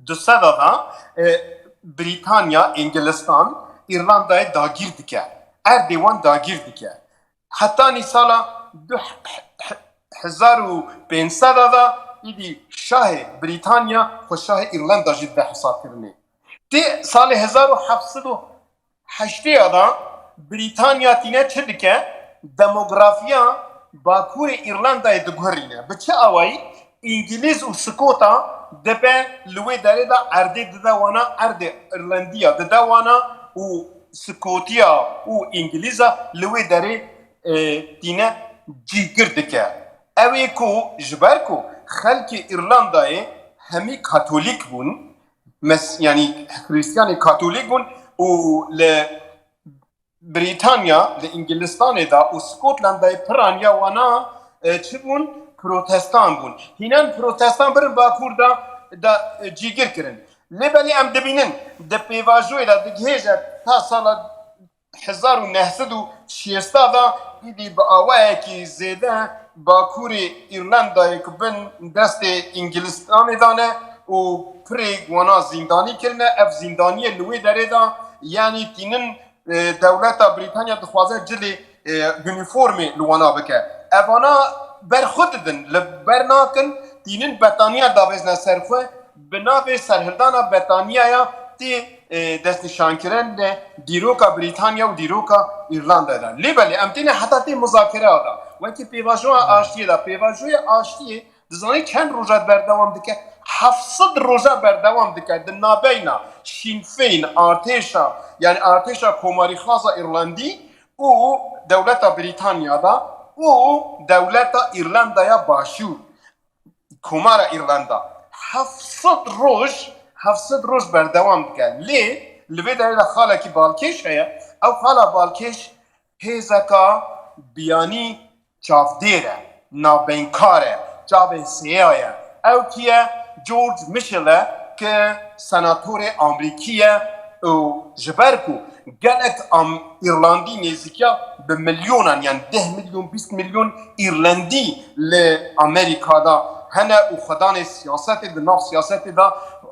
du sed de, e, Brîtanya, Îngilistan, Îrlandayê dagîr dike. Erdê wan dagîr dike. Hetanî sala du hezar û pênc sed de, îdî şahê Brîtanya xwe şahê Îrlanda jî dide hesabkirinê. Tê salê hezar û heft sed û heştê de Brîtanya tîne çi dike? Demografiya Bakurê Îrlandayê diguherîne. Bi çi awayî? Îngilîz û Skota dibe li wê derê de erdê dide wana, erdê Îrlendiya dide wana û Skotiya û Îngilîza li wê derê, e, tîne cîgir dike. Ew ê ku ji ber ku xelkê Îrlandayê hemî Katolîk bûn, mes-, yanî Xristiyanê Katolîk bûn û li Brîtanya, li Îngilistanê de û Skotlandayê piraniya wana, e, çi bûn? Protestan bûn. Hînan protestan birin Bakur de de cîgir kirin. Lê belê em dibînin di pêvajoyê de digihêje ta sala hezar û neh sed û şêst de, îdî bi awayekî zêde Bakurê Îrlandayê ku bin destê Îngilistanê de ne û pirê wana zîndanî kirine, ev zîndaniyê li wê derê de, yanî tînin, e, dewleta Brîtanya dixwaze cilê, e, unîformê li wana bike. Evana ber xwe didin, li ber nakin, tînin betaniya davêzne ser xwe, bi navê serhildana betaniyaya tê, e, destnîşankirin li dîroka Brîtanya û dîroka Îrlanda de. Lê belê em têne heta tê muzakereya de. Wekî pêvajoya aştiyê de, pêvajoya aştiyê dizanî çend roja berdewam dike? Heft sed roja berdewam dike di nabeyna Sinn Féin, artêşa, yanî artêşa komarîxaza Îrlandî û dewleta Brîtanya de û dewleta Îrlandaya Başûr, Komara Îrlanda. Heft sed roj, heft sed roj berdewam dike. Lê li vê derê de xalekî balkêş heye. Ew xala balkêş hêzeka biyanî çavdêr e, navbeynkar e, çavê sêya ye. Ew kî ye? George Mitchell e, ki senatorê Amerîkî ye û ji ber ku gelek am-, Îrlandî nêzîkiya bi milyonan, yani deh milyon, bîst milyon Îrlandî li Amerîka de hene û xwedanê siyasetê, di nav siyasetê de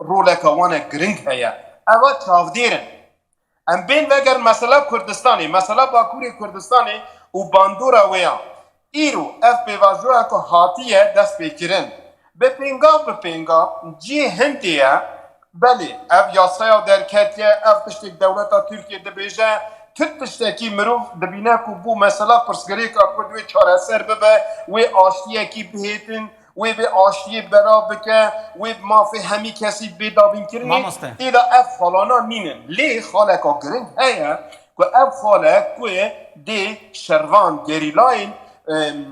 roleka wan e giring heye. Eva çavdêr in. Em bên vegerin mesela Kurdistanê, mesela Bakurê Kurdistanê û bandora wê ya. Îro ev pêvajoya ku hatiye destpêkirin, bi pêngav, bi pêngav cihê hindê ye. Belê, ev yasaya derketiye, ev tiştê dewleta Tirkiyê dibêje, tu tiştekî mirov dibîne ku bû mesela pirsgirêka Kurd wê çareser bibe, wê aştiyekî bihêtin, wê bi aştiyê belav bike, wê bi mafê hemî kesî bê dabînkirinê, Mamoste. Tê de ev xalana nînin. Lê xaleka giring heye ku ev xale ku dê şervan, gerîlayên, em,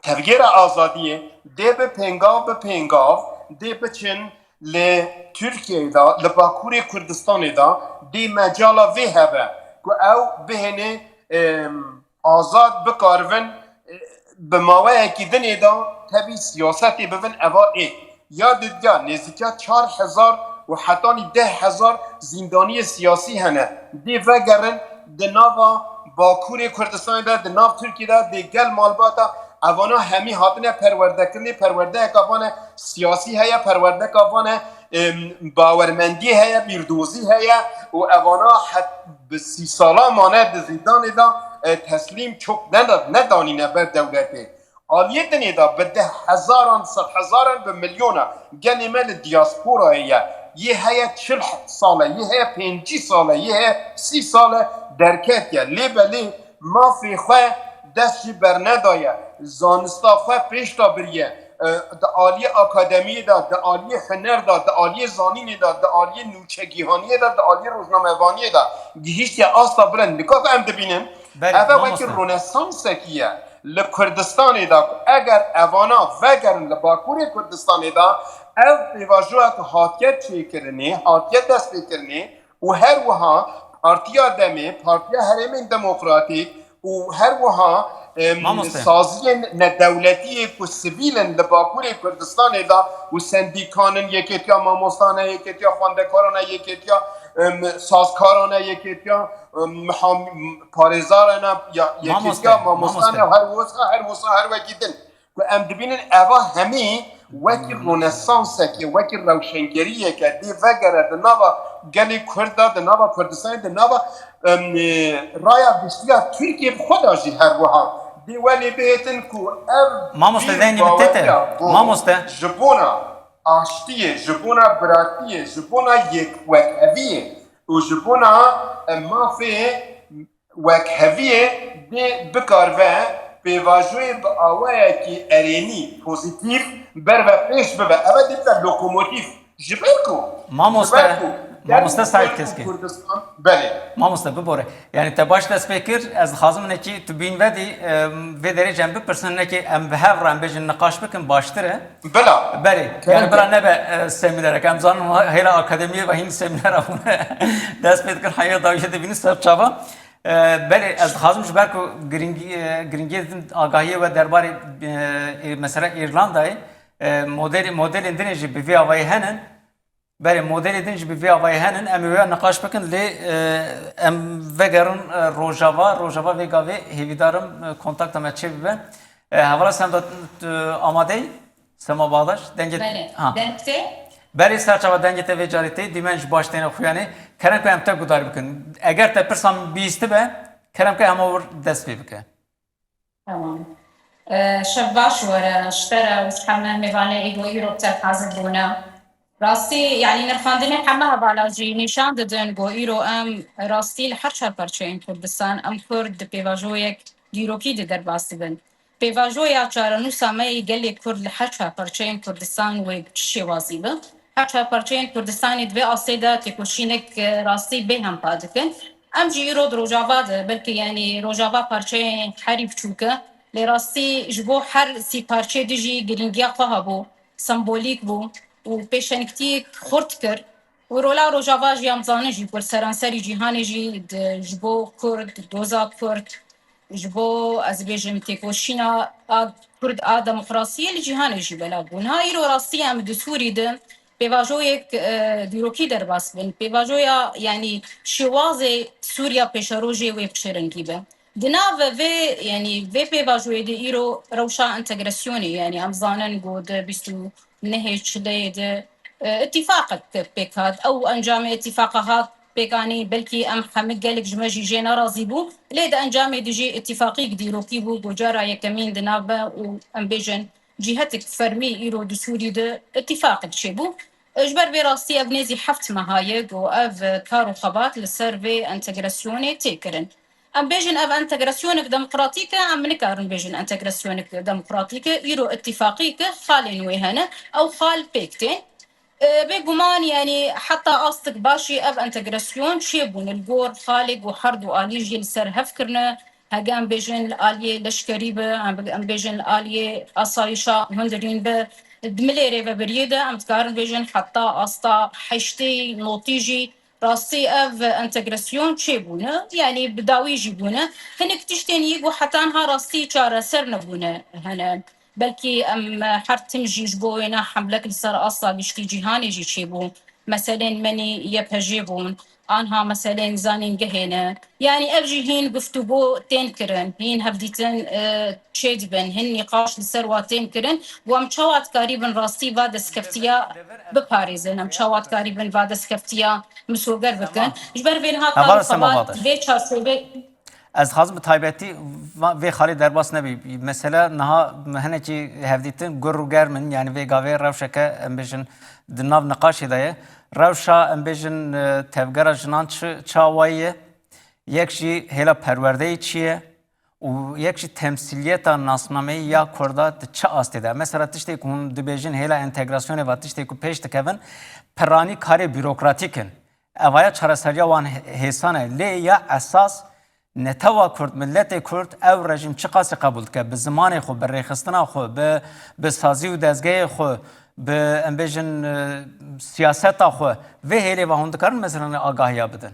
tevgera azadiyê dê bi pêngav, bi pêngav dê biçin li Tirkiyeyê de, li Bakurê Kurdistanê de dê mecala vê hebe ku ew bihênê, em, azad bikaribin, e, bi maweyekî dinê de tevî siyasetê bibin eva ê. Ya didiya nêzîkiya çar hezar û hetanî deh hezar zîndaniyê siyasî hene. Dê vegerin di nava Bakurê Kurdistanê de, di nav Tirkiyê de, dê gel malbata evana hemî hatine perwerdekirinê, perwerdeyeka vane siyasî heye, perwerdeka vane, em, bawermendiyê heye, bîrdozî heye û evana het-, bi sî sala mane di zîndanê de, e, teslîm çok neda-, nedanîne ber dewletê. Aliyê dinê de bi deh hezaran, sed hezaran, bi milyona genê me li diasporayê ye. Yê heye çil sal e, yê heye pêncî sal e, yê heye sî sal e derketiye. Lê belê mafê xwe dest jî bernedaye. Zanista xwe pêş de biriye. E, di aliyê akademiyê de, di aliyê huner de, di aliyê zanînê de, di aliyê nûçegihaniyê de, di aliyê rojnamevaniyê de gihîştiye asta bilind. Nika ku em dibînin, Belê, ev e wekî mamoste. Ronesansekî ye li Kurdistanê de. Eger evana vegerin li Bakurê Kurdistanê de, ev pêvajoya ku hatiye çêkirinê, hatiye destpêkirinê û her wiha Partiya Demê, Partiya Herêmên Demokratîk û her wiha, em, Mamoste. Saziyên nedewletiyê ku sivîl in li Bakurê Kurdistanê de û sendîkan in, Yekêtiya Mamostan e, Yekêtiya Xwendekaran e, Yekêtiya, em, Sazkaran e, Yekêtiya, em, miham-, parêzar e, ne, ya, Yekêtiya Mamoste, Mamostan e, mamoste. Her wisa, her wisa, her wekî din. Ku em dibînin eva hemî wekî ronesansekê, wekî rewşengeriyeke dê vegere di nava gelê Kurd de, di nava Kurdistanê, di nava, em, e, raya giştiya Tirkiyê bi xwe de jî her wiha dê welê bihêtin ku ev Mamoste, vî deynî min tête. Baweriya ku Mamoste. Ji bona aştiyê, ji bona biratiyê, ji bona yek-, wekheviyê û ji bona, em, mafê wekheviyê dê bikaribe pêvajoyê bi awayekî erênî, pozîtîf, ber ve pêş bibe. Ev ê dê bibe lokomotîf. Ji ber ku, Mamoste, ji ber ku, mamoste Saîd Kurd û Keske. Kurdistan, belê. Mamoste, bibore. Yani te baş dest pê kir, ez dixwazim hinekî tu bîn vedî, e, vê derê cem bipirsin, hinekî em bi hev re em bêjin niqaş bikin, baştir e. Bila. Belê. Yani Belê. Bila nebe, e, semînerek. Em zanin hêla akademiyê ve hîn semînera bûne. Dest pê dikir heya dawî dibînin ser çava. E, belê, ez dixwazim ji ber ku giringî-, e, giringiyê din agahiyê we derbarê, e, e, mesela Îrlandayê, E, modelê, modelên din jî bi vî avayî henin. Belê, modelê din jî bi vî avayî henin. Em ê wê niqaş bikin, lê, e, em vegerin, e, Rojava. Rojava vê gavê hêvîdarim, e, kontakta me çêbibe. E, hevala Semda, tu amadeyî? Sema Bağdaş, dengê Belê, ha. Deng tê? Belê, serçava dengê te vê carê tê, dîmen ji baş têne xuyanê. Kerem ke em te guhdar bikin. Eger te pirsan bihîstibe, kerem ke hema wir dest pê bike. Tamam. Ee, şev baş were, ji te re û ji heme mêvanê ê ku îro bi te hazir bûne. Rastî, yanî nirxandinê heme hevala jî nîşan didin ku îro em rastî li her çar parçeyên Kurdistan, em Kurd di pêvajoyek dîrokî de derbas dibin. Pêvajoya çarenûsa me yê gelê Kurd li her çar parçeyên Kurdistan wê bi çi şêwazî be? Her çar parçeyên Kurdistanê di vê astê de têkoşînek, e, rastî bê hempa dikin. Em jî îro di Rojava de, belkî, yanî, Rojava parçeyên herî biçûk e, lê rastî ji bo her sî parçeyê de jî girîngiya xwe hebû, sembolîk bû û pêşengtiyek xurt kir. Û rola Rojava jî em zanin jî ku li seranserî cîhanê jî di, ji bo Kurd, doza Kurd, ji bo, ez bêjim, têkoşîna a Kurd a demokrasiyê li cîhanê jî belav bû. Niha îro rastî em di Sûrî de pêvajoyek, e, dîrokî derbas bin. Pêvajoya, yanî şêwazê Sûriya pêşerojê wê bi çi rengî be. Di nav vê, yanî vê pêvajoyê de îro rewşa entegrasyonê, yanî em zanin ku di bîst û nehê çileyê de, e, îtîfaqek pêk hat. Ew encamê îtîfaqa hat pêk anî, belkî em hemî gelek ji me jî jê nerazî bû. Lê di encamê de jî îtîfaqîk dîrokî bû, ku cara yekemîn di nav be û em bêjin cîhetek fermî îro di Sûrî de îtîfaqek çêbû. Ji ber vê rastî ev nêzî heft meha ye ku ev kar û xebat li ser vê entegrasyonê tê kirin. Em bêjin ev entegrasyonek demokratîk e, em nikarin bêjin entegrasyonek demokratîk e, îro îtîfaqî ke xalên wê hene, ew xal pêk tên. E, bêguman, yanî heta astik başî ev entegrasyon çêbûne li gor xalê ku her du alî jî li ser hev kirine. Hege em bêjin li aliyê leşkerî be, em, em bêjin li aliyê asayişa hundirîn be, di milê rêvebiriyê de em dikarin bêjin heta asta heştê notî jî rastî ev entegrasyon çêbûne, yanî bi dawî jî bûne. Hinek tiştên yî ku heta niha rastî çareser nebûne hene. Belkî em her tim jî ji bo wêna hemlek li ser asta giştî cîhanê jî çêbû. Meselên menî Y P J bûn, anha meselên zanîngehê ne. Yanî ev jî hîn guftûgo tên kirin, hîn hevdîtin, e, çêdibin, hin nîqaş li ser wa tên kirin. Û em çawa dikarîbin rastî va destkeftiya biparêzin? Em çawa dikarîbin va destkeftiya misoger bikin? Tamam. Ji ber vê niha Heval kar û Sema xebat Badir. Vê çarçovê Ez dixwazim bi taybetî va-, vê xalê derbas nebî. Mesela niha hinekî hevdîtin gur û germ in, yanî vê gavê rewşeke, em bêjin, di nav niqaşê de ye. Rewşa, em bêjin, e, tevgera jinan çi, çi awayî ye? Yek jî hêla perwerdeyê çi ye? Û yek jî temsîliyeta nasnameyî ya Kurda di çi astê de? Mesela tiştê ku hûn dibêjin hêla entegrasyonê ve tiştê ku pêş dikevin, piranî karê bürokratîk in. Evaya çareseriya wan hê-, hêsan e. Lê ya esas netewa Kurd, miletê Kurd ew rejîm çiqasî qebûl dike? Bi zimanê xwe, bi rêxistina xwe, bi, bi sazî û dezgehê xwe, bi, em bêjin, e, siyaseta xwe, vê hêlê ve hûn dikarin mesela agahiya bidin?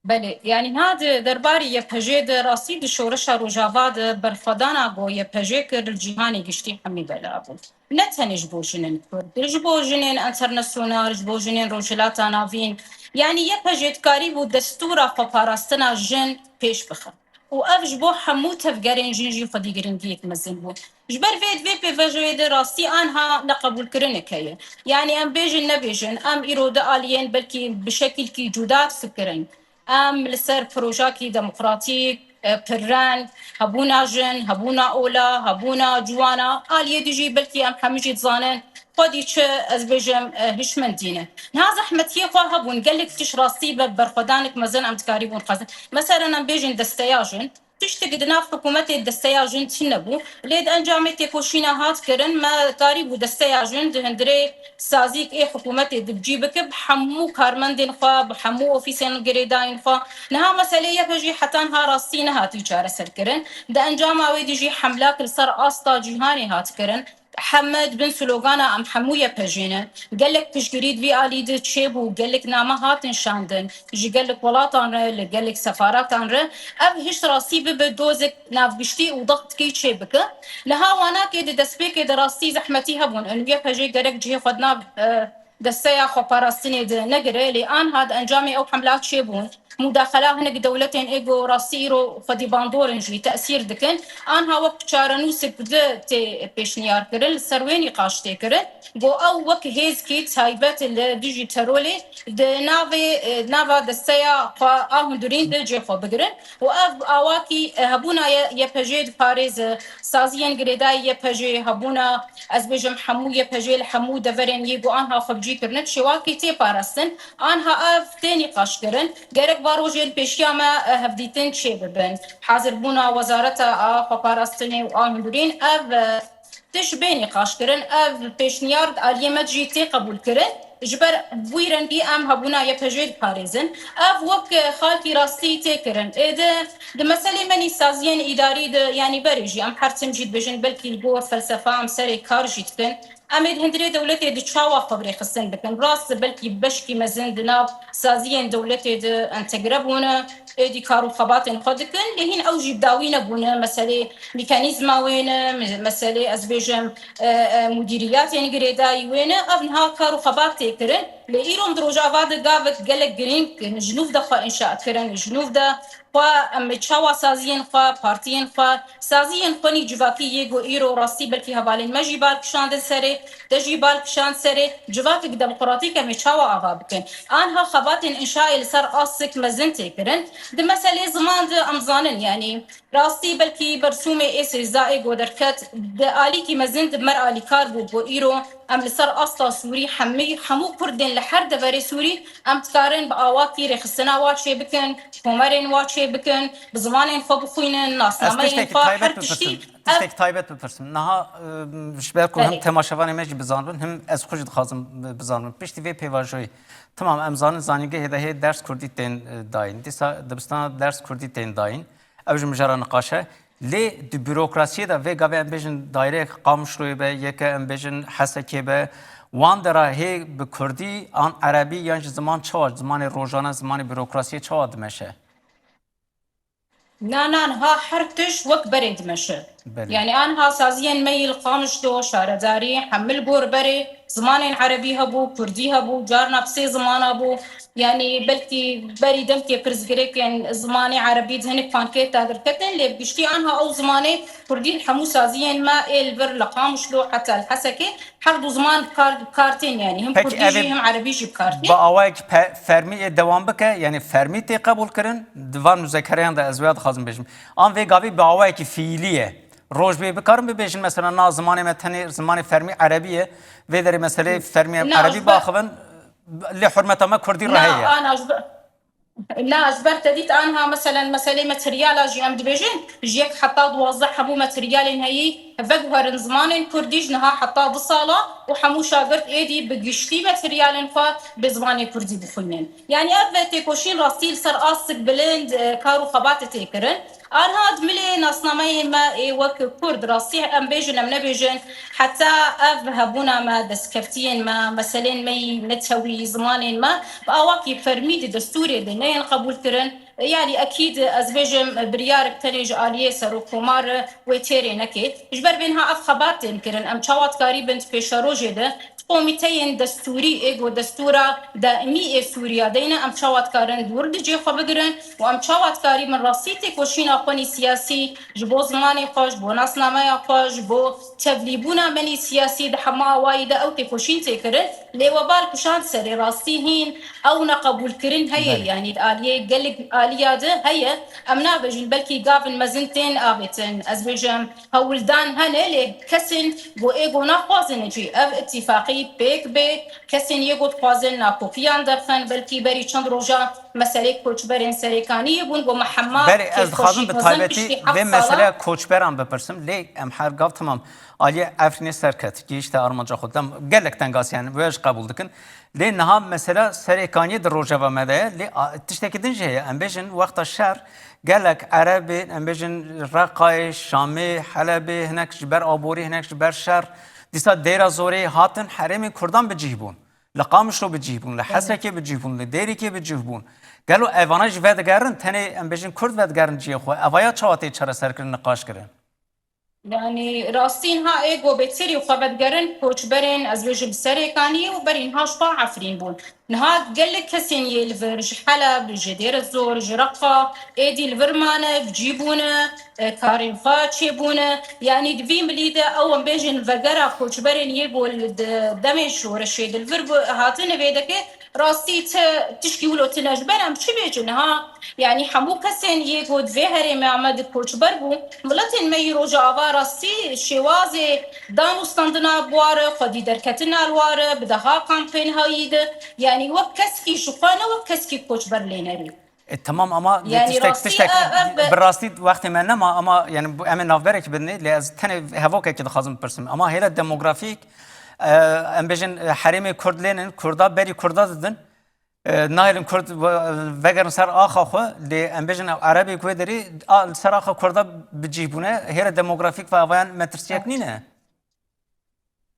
Belê, yanî niha di derbarê Y P J de rastî di şoreşa Rojava de berxwedana ku Y P J kir li cîhanê giştî hemî belav bû. Ne tenê ji bo jinên Kurd, ji bo jinên enternasyonal, ji bo jinên Rojhilata Navîn. Yanî Y P J dikarîbû destûra xweparastina jin pêş bixe. Û ev ji bo hemû tevgerên jin jî xwedî giringiyek mezin bû. Ji ber vê, di vê pêvajoyê de rastî anha neqebûlkirinek heye. Yanî em bêjin nebêjin, em îro di aliyên belkî bi şekilkî cuda difikirin. Em li ser projekî demokratîk, e, pirreng, hebûna jin, hebûna ola, hebûna ciwana, aliyê dijî belkî em hemî jî dizanin, xwedî çi ez bêjim, e, hişmendî ne. Niha zehmetiyê xwe hebûn, gelek tişt rastî be berxwedanek mezin em dikarîbûn xwezin. Meselen em bêjin desteya jin, tiştek di nav hikûmetê desteya jin tune bû. Lê di encamê têkoşîna hat kirin, me karîbû desteya jin di hundirê sazîk ê hikûmetê di bi cî bike, bi hemû karmendên xwe, bi hemû ofîsên girêdayîn xwe. Niha meselê Y P J heta niha rastî nehatî çareserkirin. Di encama wê de jî hemlak li ser asta cîhanê hat kirin. heme di bin slogana em hemû YPJ'ê ne. Gelek piştgirî di vî alî de çêbû, gelek name hatin şandin, ji gelek welatan re, li gelek sefaratan re. Ev hişt rastî bibe dozek navgiştî û dextkî çêbike. Niha wanakê di destpêkê de rastî zehmetî hebûn. Û YPJ gerek cihê xwe di nav, e, desteya xweparastinê de negire, lê anha di encamê ew hemla çêbûn. Mudaxela hinek dewletên ê ku rastî îro xwedî bandor in jî tesîr dikin. Anha wek çarenûsek di tê pêşniyar kirin, li ser wê nîqaş tê kirin. Ku ew wek hêzkî taybet li dijî terorê di navê, e, nava desteya xwe a hundirîn de cê xwe bigirin. Û ev awakî, e, hebûna Y-, YPJ'ê diparêze, saziyên girêdayî YPJ'ê hebûna, ez bêjim hemû YPJ'ê li hemû deverên yê ku anha xwe bi cî kirine, bi şêwakê tê parastin. Anha ev tê nîqaşkirin. Gerek va rojên pêşiya me, e, hevdîtin çêbibin. Hazirbûna Wezareta a Xweparastinê û a Hundirîn ev, e, tişt bê nîqaşkirin. Ev pêşniyar di aliyê me jî tê qebûlkirin. Ji ber wî rengî em hebûna YPJ'ê diparêzin. Ev wek, e, xalkî rastî tê kirin. Ê di, di meselê me nî saziyên îdarî de, yanî berê jî em her tim jî dibêjin, belkî li gor felsefa em serê kar jî dikin. Em ê di hundirê dewletê de çawa xwe bi rêxistin bikin? Rast e, belkî beşkî mezin di nav saziyên dewletê de entegre bûne, êdî kar û xebatên xwe dikin, lê hîn ew jî bi dawî nebûne. Meselê mekanîzma wê ne, me-, meselê, ez bêjim, e, e, mudîriyatên girêdayî wê ne. Ev niha kar û xebat tê kirin. Lê îro em di rojava de gavek gelek girîng ji nûv de xwe înşa kirin, ji nûv de xwe em ê çawa saziyên xwe, partiyên xwe, saziyên xwe nî civakî yê ku îro rastî belkî hevalên me jî bal kişandin serê, te jî bal kişand serê, civakek demokratîk em ê çawa ava bikin? Anha xebatên înşayê li ser astik mezin tê kirin. Di meselê ziman de em zanin, yanî rastî belkî bersûmê ê sêzdehê ku derket, di alîkî mezin di me re alîkar bû ku îro em li ser asta Sûrî hemî, hemû Kurdên li her deverê Sûrî em dikarin bi awakî rêxistina wa çê bikin, komerên wa çê bikin, bi zimanên xwe bixwînin, nasnameyên xwe, her tiştî. Tiştek taybet bipirsim. Niha, e, ji ber ku him temaşevanê me jî bizanibin, him ez xwe jî dixwazim, e, bizanibim. Piştî vê pêvajoyê, temam em zanin zanîngehê de hê ders kurdî tên, e, dayîn. Dîsa dibistana ders kurdî tên dayîn. Ew ji mijara niqaş e. Lê di bürokrasiyê de vê gavê em bêjin daîreyek Qamişloyê be, yeke em bêjin Hesekê be, wan dera hê bi kurdî an erebî yan jî ziman çawa, zimanê rojane, zimanê bürokrasiyê çawa dimeşe? Na, na, niha her tişt wek berê dimeşe. Belê. Yanî anha saziyên me yî li Qamişlo, şaredarî, hemil gor berê, zimanên erebî hebû, kurdî hebû, carna bi sê zimana bû. Yanî belkî berî demkê pirsgirêkên zimanê erebî di hinek pankêta derketin, lê bi giştî anha ew zimanê kurdî li hemû saziyên me ê li vir li Qamişlo heta li Hesekê her du ziman bi kar, bi kar tên, yanî him kurdî jî him erebî jî bi kar tên. Bi awayekî pe-, fermî ê dewam bike, yanî fermî tê qebûl kirin, di van muzekereyan de ez wê dixwazim bêjim. An vê gavî bi awayekî fiîlî ye. Roj bê bikarin bibêjin, mesela, na zimanê me tenê zimanê fermî erebî ye. Vê derê meseleyê fermî erebî baxivin, lê hurmeta me kurdî re heye. Na, ji ber, na, ji ber te dît anha, meselen, meselê materyala jî em dibêjin, ji yek heta duwazdeh hemû materyalên heyî veguherin zimanên kurdî ji niha heta du sala û hemû şagirt êdî bi giştî materyalên xwe bi zimanê kurdî bixwînin. Yanî ev têkoşîn rastî li ser astik bilind, e, kar û xebatê tê kirin. Anha di milê nasnameyên me ê wek Kurd, rastî em bêjin, em nebêjin, heta ev hebûna me, destkeftiyên me, meselên me yî netewî, zimanên me bi awakî fermî di destûrê de neyên qebûlkirin. Yanî ekîd ez bêjim, biryarek tenê ji aliyê Serokkomar wê têrê neke. Ji ber vê niha ev xebat tên kirin. Em çawa dikarîbin di pêşerojê de Komîteyên destûrî ê ku destûra daîmî ê Sûriya de ne, em çawa dikarin dûr di cê xwe bigirin û em çawa dikarîbin rastî têkoşîna xwe nî siyasî ji bo zimanê xwe, ji bo nasnameya xwe, ji bo tevlîbûna me nî siyasî di hema awayî de ew têkoşîn tê kirin. Lê we bal kişand serê rastî hîn ew neqebûlkirin heye, yanî di aliyê gelek aliya de heye. Em nabêjin belkî gavin mezin tên avêtin. Ez bêjim, hewldan hene, lê kesên ku ê ku naxwazin cî ev îtîfaqî pêk bê, kesên yê ku dixwazin nakokiyan derxin, belkî berî çend roja meselê koçberên Serêkaniyê bûn, ku me hema Belê, ez dixwazim bi taybetî vê meseleya koçberan bipirsim, lê em her gav temam aliyê Efrînê serket, gihişte armanca xwe. Dem gelek tengasiyan wê ji qebûl dikin. Lê niha mesela Serêkaniyê di rojeva me de ye, lê a, tiştekî din jî heye. Em bêjin wexta şer gelek Erebê, em bêjin Reqayê, Şamê, Helebê, hinek ji ber aborî, hinek ji ber şer Dîsa Dêra Zorê hatin herêmên Kurdan bi cih bûn. Li Qamişlo bi cih bûn, li Hesekê bi cih bûn, li Dêrikê bi cih bûn. Gelo evana jî vedigerin, tenê em bêjin Kurd vedigerin cihê xwe. Evaya çawa tê çareserkirin, niqaşkirin? Yanî rastî niha ê go bêtirî xwe vedigerin koçberên, ez bêjim Serêkaniyê û berî niha ji xwe Efrîn bûn. Niha gelek kesên yê li vir ji Heleb, ji Dêr Zor, ji Reqa êdî li vir mane, bi cî bûne, e, karên xwe çêbûne. Yanî di vî milî de ew em bêjin vegera koçberên yê ku li di demên şoreşê di li vir bû, hatine vê deke rastî ti tişkî wilo tune ji ber em çi bêjin niha? Yanî hemû kesên yê ku di vê herêmê me di koçber bûn, miletên me yî Rojava rastî şêwazê dan û standina bi ware, xwedî derketina li ware, bi deha kampên hayî de, yanî wek keskî ji xwe ne wek keskî koçber lê nerî. E, tamam ama Yani tiştek, rastî tiştek, ev, ev bi rastî wextê me nema ama yani bu em ê navberekî bidinê, lê ez tenê hevokekî dixwazim bipirsim. Ama hêla demografîk, e, em bêjin, e, herêmê Kurd lênin, Kurda berî Kurda didin. E, nahêlin Kurd ve-, vegerin ser axa xwe, lê em bêjin ew Erebê ku wê derê, a, li ser axa Kurda bi cih bûne, hêla demografîk ve avayan metirsiyek nîne.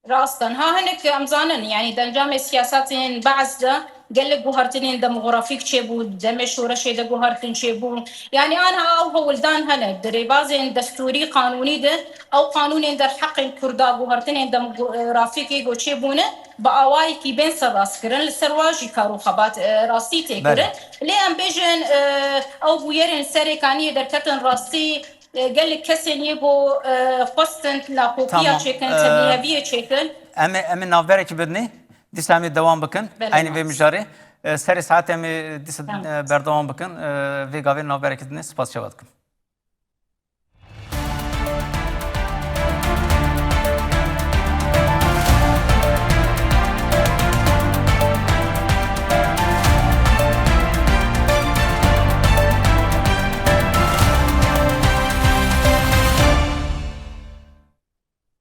Rast e. Ha hinek em zanin, yanî di encamê siyasetên Be'es de gelek guhertinên demografîk çêbû, demê şoreşê de guhertin çêbû. Yanî aniha ew hewldan hene. Di rêbazên destûrî, qanûnî de ew qanûnên derheqên Kurda guhertinên demografîkê go çêbûne, bi awayekî bên serrast kirin. Li ser wa jî kar û xebat, e, rastî tê kirin. Lê em bêjin, e, ew bûyerên Serêkaniyê derketin rastî, e, gelek kesên yê ku, e, xwestin nakokiya Tamam. çêkin, E, tevlîheviyê çêkin. Em ê, em ê navberekî bidinê, dîsa em ê dewam bikin. Belê, Eynî vê maalesef. mijarê. E, serê saetê em ê dîsa, Tamam. e, berdewam bikin. E, vê gavê navberekî dinê. Spas çawa dikim.